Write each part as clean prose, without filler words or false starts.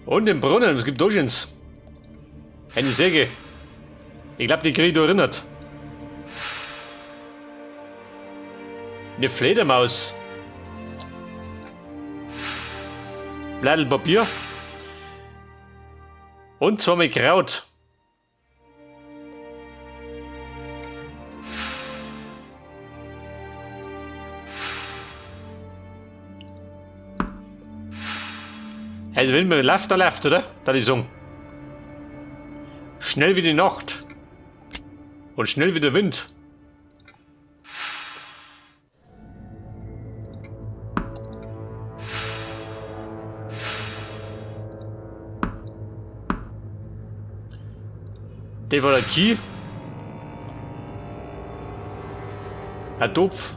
Und den Brunnen, was gibt da schöns? Eine Säge. Ich glaube, die krieg ich da erinnert. Eine Fledermaus. Blattl Papier. Und zweimal Kraut. Also wenn man läuft, dann läuft, oder? Da die sagen. Schnell wie die Nacht. Und schnell wie der Wind. Der war der Key. Ein Topf.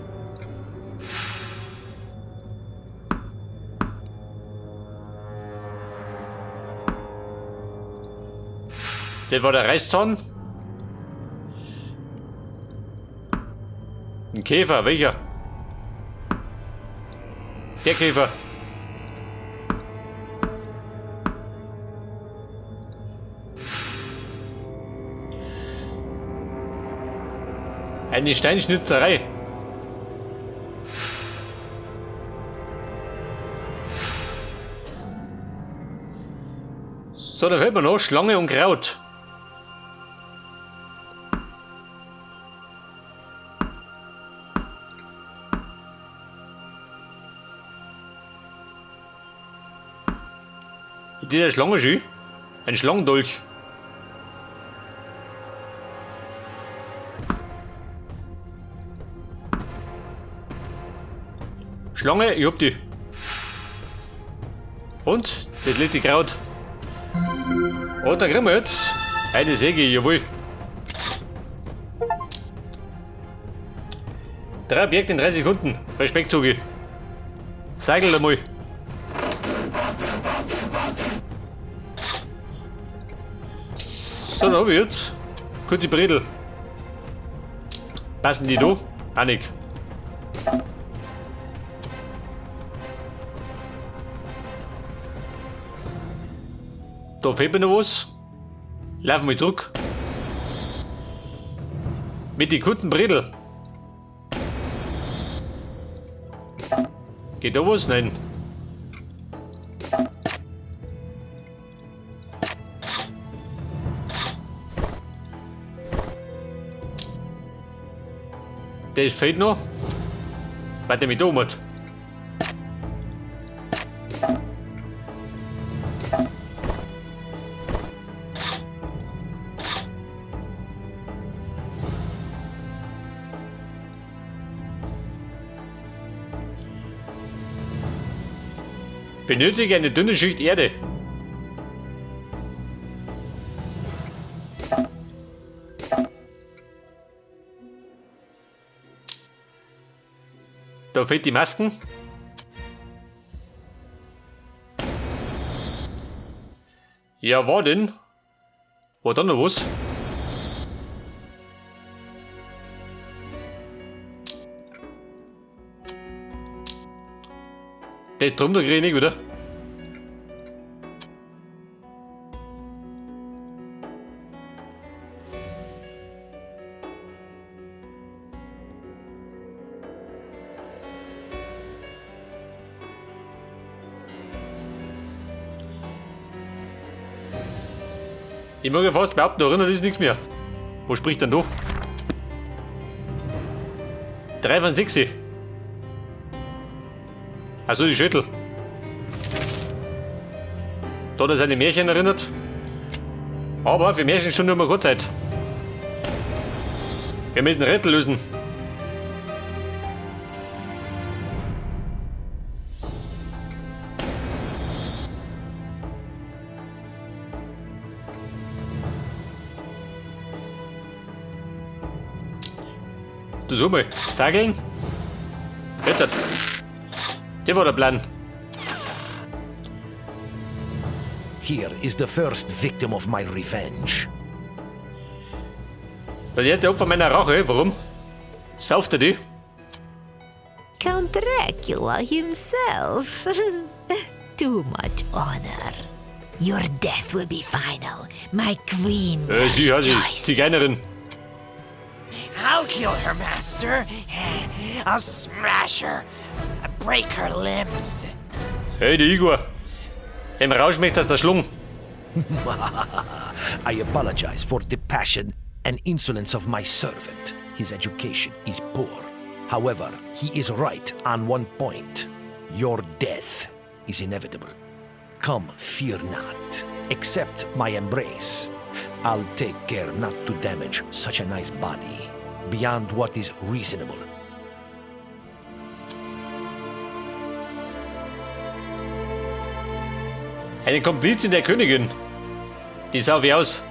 Der war der Reißzahn. Ein Käfer, welcher? Der Käfer. Eine Steinschnitzerei. So, da fällt mir noch Schlange und Kraut. Ist der Schlange schön? Ein Schlangendolch. Schlange, ich hab die. Und das letzte Kraut. Und dann kriegen wir jetzt eine Säge, jawohl. 3 Objekte in 3 Sekunden. Respekt, Zugi. Seigel einmal. So, dann hab ich jetzt kurz die Bredel. Passen die da? Auch nicht. Da fehlt mir noch was. Laufen wir zurück. Mit den kurzen Bredel. Geht da was? Nein. Der fehlt noch. Warte, mit da mit. Benötige eine dünne Schicht Erde. Da fehlt die Masken. Ja, war denn? War da noch was? Der drunter krieg ich nicht, oder? Ich mag ja fast behaupten, da erinnert ist nichts mehr. Wo spricht denn du? 3 von 6. Also die Schüttel. Da hat er seine Märchen erinnert. Aber für Märchen schon nur mal kurz Zeit. Wir müssen Rätsel lösen. Du so mal, Sageln. Rettet. Der war der Plan. Here is the first victim of my revenge. Das erste Opfer meiner Rache, warum? Sauft er die? Count Dracula himself. Too much honor. Your death will be final. My queen will Sie hat die rejoice. Zigeunerin. I'll kill her, master. I'll smash her. Break her limbs. Hey, der Igor. Im Rausch möchte der Schlung. I apologize for the passion and insolence of my servant. His education is poor. However, he is right on one point. Your death is inevitable. Come, fear not. Accept my embrace. I'll take care not to damage such a nice body beyond what is reasonable. Eine Komplizin der Königin. Die sah wie aus.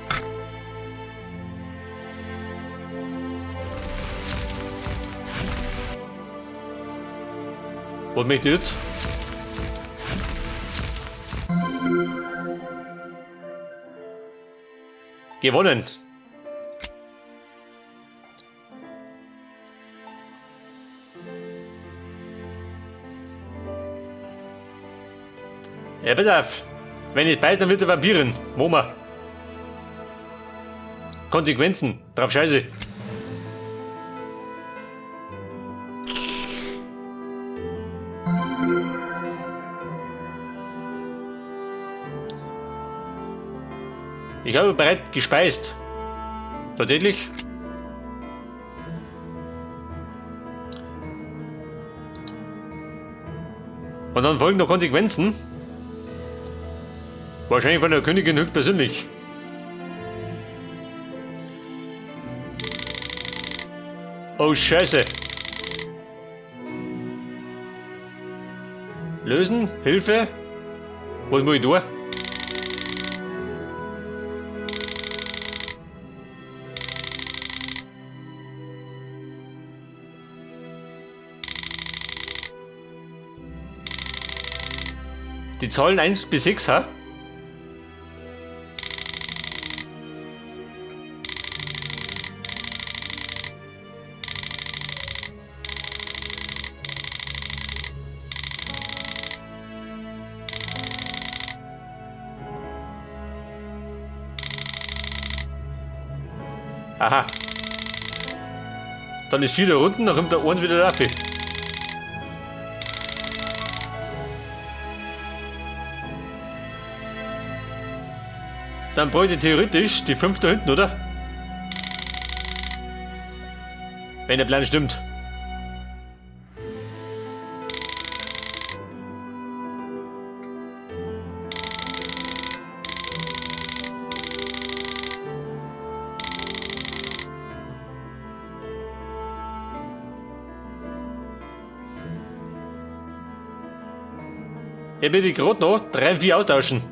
Was möchte ich jetzt? Gewonnen. Ja, pass auf. Wenn ich beißt, dann wird er Vampirin. Moma. Konsequenzen. Drauf scheiße. Ich habe bereits gespeist. Tatsächlich. Und dann folgen noch Konsequenzen. Wahrscheinlich von der Königin höchstpersönlich. Oh Scheiße. Lösen? Hilfe? Was muss ich tun? Die Zahlen 1 bis 6, ha? Aha. Dann ist 4 da unten, dann kommt der 1 wieder rauf. Dann bräuchte ich theoretisch die 5 da hinten, oder? Wenn der Plan stimmt. Ja, bitte gerade noch 3, 4 austauschen.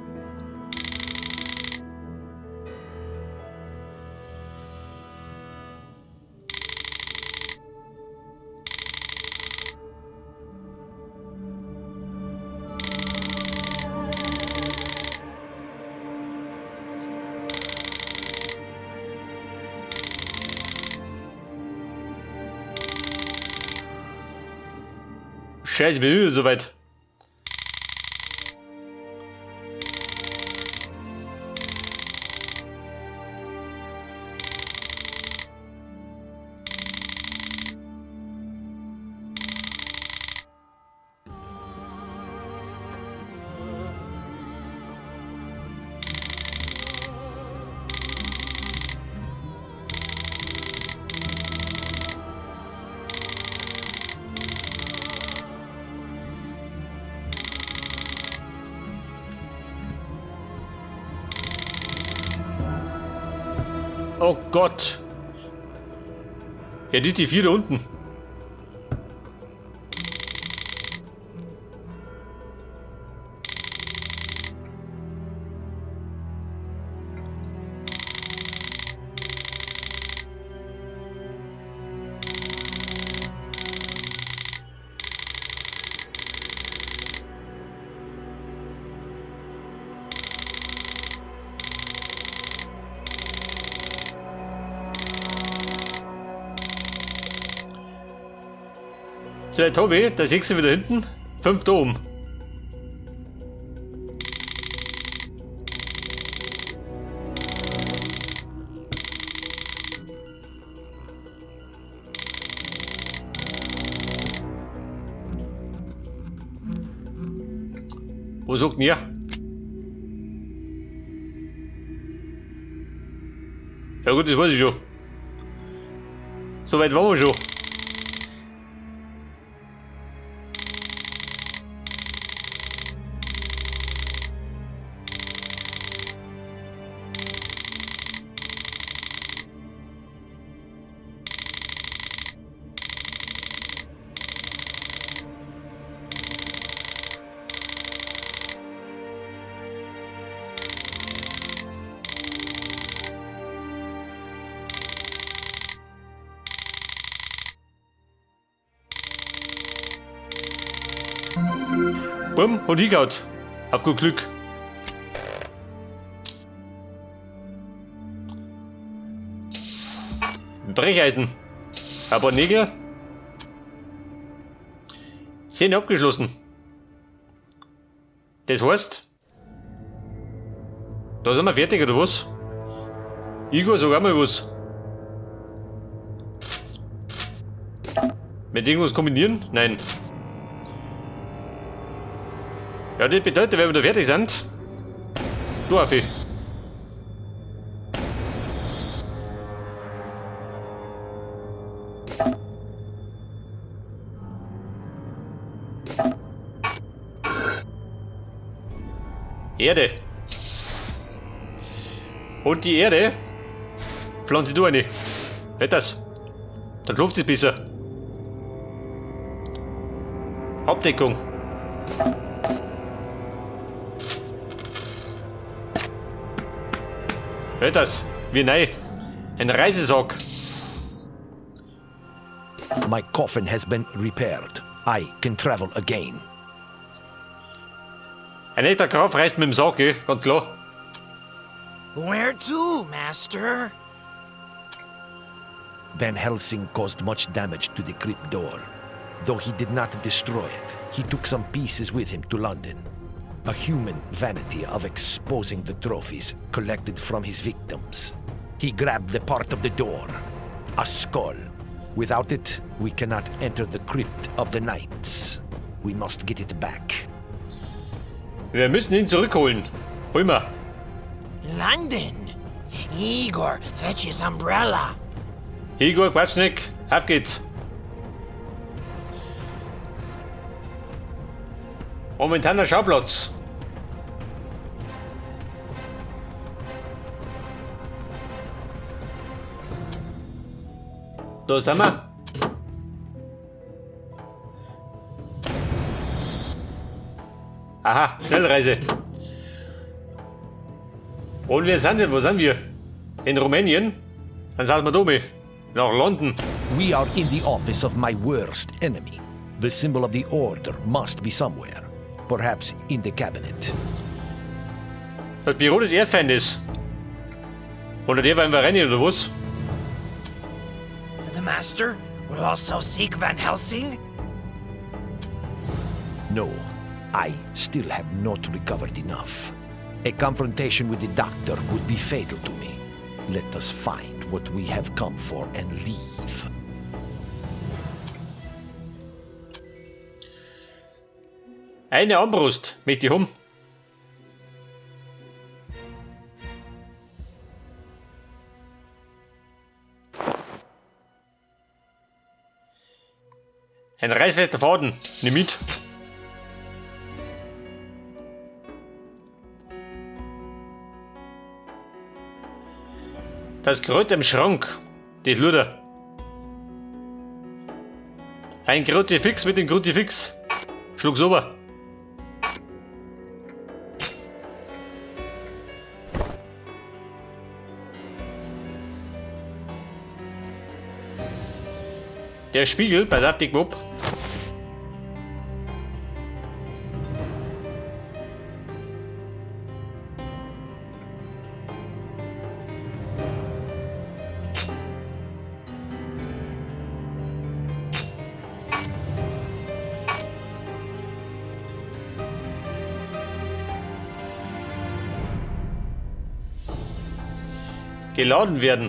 Scheiße, bin ich wieder soweit. Oh Gott. Ja, die 4 da unten. So, der Tobi, der 6 wieder hinten, 5 da oben. Was sagt denn ihr? Ja gut, das weiß ich schon. So weit waren wir schon. Bumm, und hingehaut. Auf gut Glück. Ein Brecheisen. Ein paar Nägel. Szene abgeschlossen. Das heißt, da sind wir fertig, oder was? Igor, sag auch mal was. Mit irgendwas kombinieren? Nein. Ja, das bedeutet, wenn wir da fertig sind. Du, Affi. Erde. Und die Erde pflanze du eine. Hört das? Dann klopft es besser. Abdeckung. Hört das? Wie neu. Ein Reisesack. My coffin has been repaired. I can travel again. Ein echter Graf reist mit dem Sarg, gell? Ganz klar. Where to, Master? Van Helsing caused much damage to the crypt door. Though he did not destroy it, he took some pieces with him to London. A human vanity of exposing the trophies collected from his victims. He grabbed the part of the door, a skull. Without it, we cannot enter the crypt of the knights. We must get it back. Wir müssen ihn zurückholen. Hol mal. London. Igor, fetch his umbrella. Igor, Quatsch nicht. Auf geht's. Momentaner Schauplatz. Da sind wir. Aha, Schnellreise. Und wir sind denn? Wo sind wir? In Rumänien? Dann sind wir da mit. Nach London. We are in the office of my worst enemy. The symbol of the order must be somewhere. Perhaps in the cabinet. Das Büro des Erdfeindes. Oder der war im rein, oder was? The Master will also seek Van Helsing? No, I still have not recovered enough. A confrontation with the doctor would be fatal to me. Let us find what we have come for and leave. Eine Armbrust möchte ich haben. Ein reißfester Faden, nimm mit. Das Kreuz im Schrank, das Luder. Ein Kruzifix mit dem Kruzifix. Schlug's ober. Der Spiegel bei Sattic Mob. Geladen werden.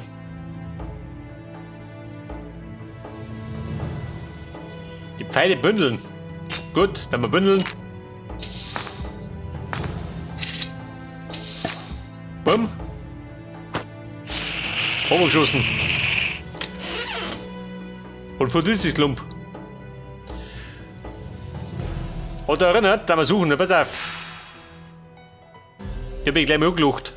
Die Pfeile bündeln. Gut, dann mal bündeln. Bumm. Geschossen. Und von ist die Klump. Hat er erinnert, da wir suchen, pass auf. Ich hab mich gleich mal angelucht.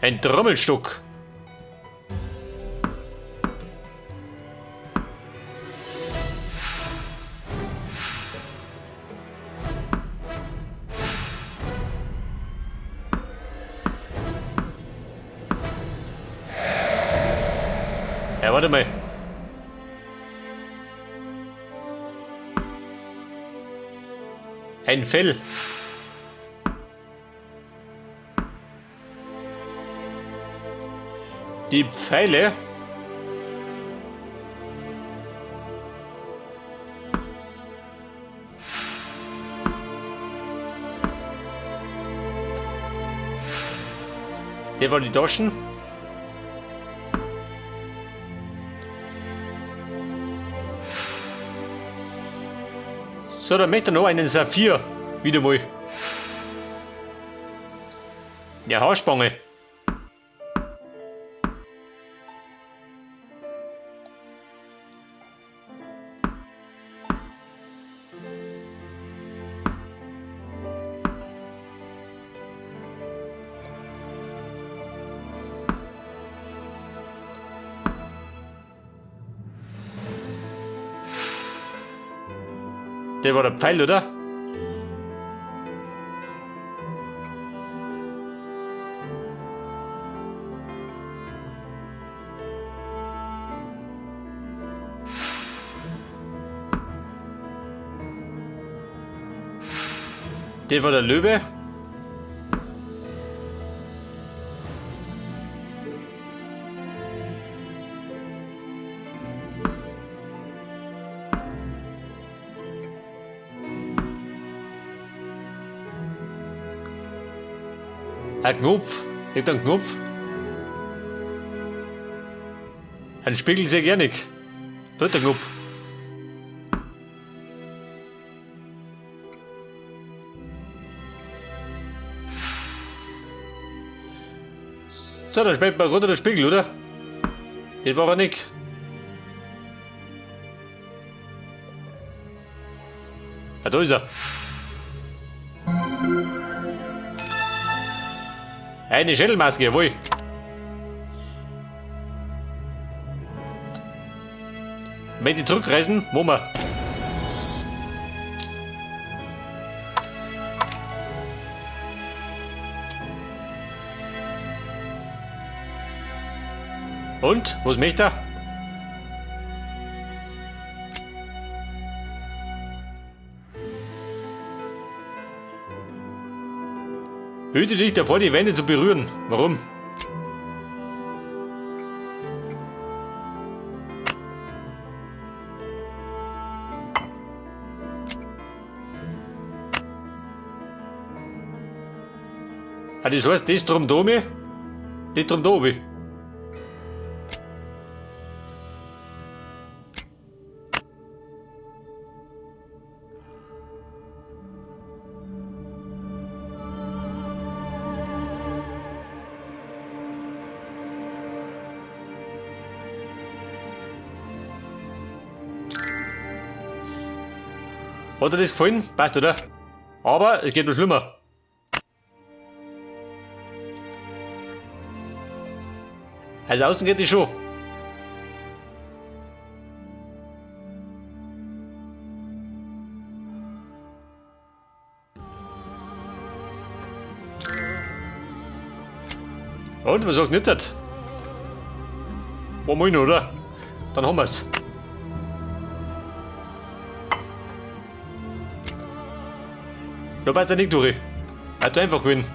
Ein Trommelstock. Ja, warte mal. Ein Fell. Die Pfeile. Der war die Taschen. So, dann möchte er noch einen Saphir. Wieder mal. Ja, Haarspange. Der war der Pfeil, oder? Der war der Löwe. Ein Knopf. Nicht ein Knopf. Ein Spiegel sehr gerne. Dort der Knopf. So, dann spielt man runter der Spiegel, oder? Das war er nicht. Ja, da ist er. Eine Schädelmaske, jawohl. Wenn die zurückreisen, wo wir. Und? Was möchte er? Hüte dich davor, die Wände zu berühren. Warum? Ah, das heißt, das drum da mir, das drum da oben. Hat dir das gefallen? Passt, oder? Aber es geht noch schlimmer. Also außen geht es schon. Und, was sagt nicht? War mal, oder? Dann haben wir's. Da passt er nicht durch. Hat einfach gewinnen.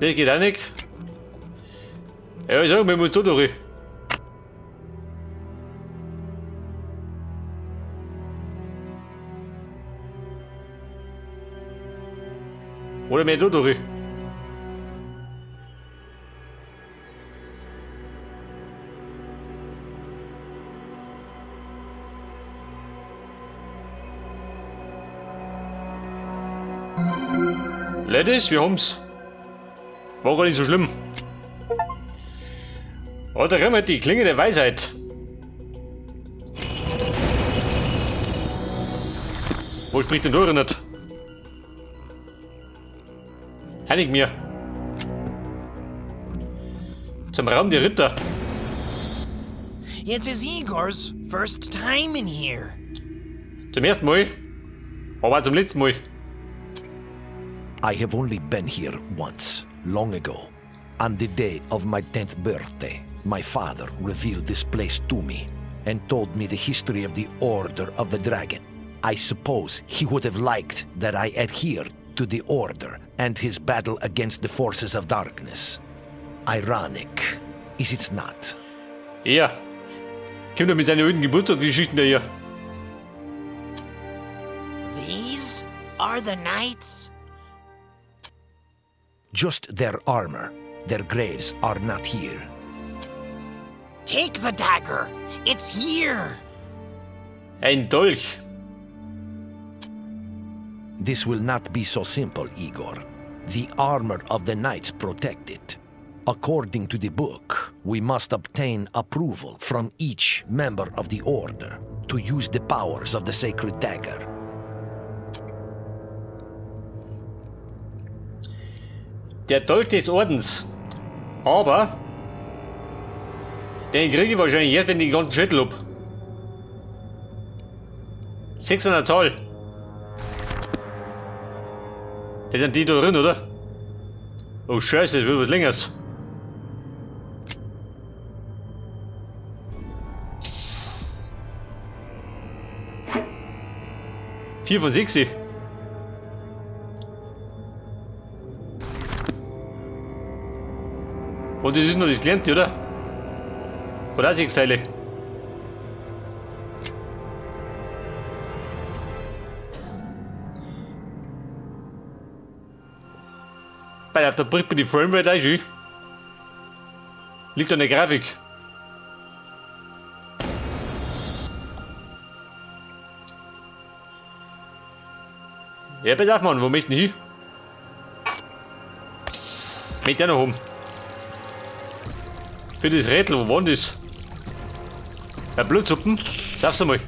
Das geht auch nicht. Ja, ich sag, wir müssen da durch. Oder mehr da durch. Ladies, wir haben's. War gar nicht so schlimm. Oh, da kriegen wir die Klinge der Weisheit. Wo spricht denn da nicht? Heinig mir. Zum Raum der Ritter. It is Igor's first time in here. Zum ersten Mal. Aber auch zum letzten Mal. I have only been here once, long ago. On the day of my 10th birthday, my father revealed this place to me and told me the history of the Order of the Dragon. I suppose he would have liked that I adhered to the Order and his battle against the forces of darkness. Ironic, is it not? Ja. Kommt er mit seinen alten Geburtstagsgeschichten da hier. These are the knights? Just their armor. Their graves are not here. Take the dagger. It's here. Ein Dolch. This will not be so simple, Igor. The armor of the knights protect it. According to the book, we must obtain approval from each member of the order to use the powers of the sacred dagger. Der Dolch des Ordens. Aber den kriege ich wahrscheinlich erst, wenn ich den ganzen Schädel hab. 6 an der Zahl. Das sind die da drin, oder? Oh Scheiße, das wird was längeres. 4 von 6. Und das ist noch das Gelernte, oder? Oder auch 6 Teile. Bei der bricht mir die Framerate auch schon. Liegt an der Grafik. Ja, pass auf, Mann, wo möchtest du denn hin? Möchte ich auch noch haben. Für das Rätsel, wo war denn das? Ja, Blutsuppen? Sag's einmal.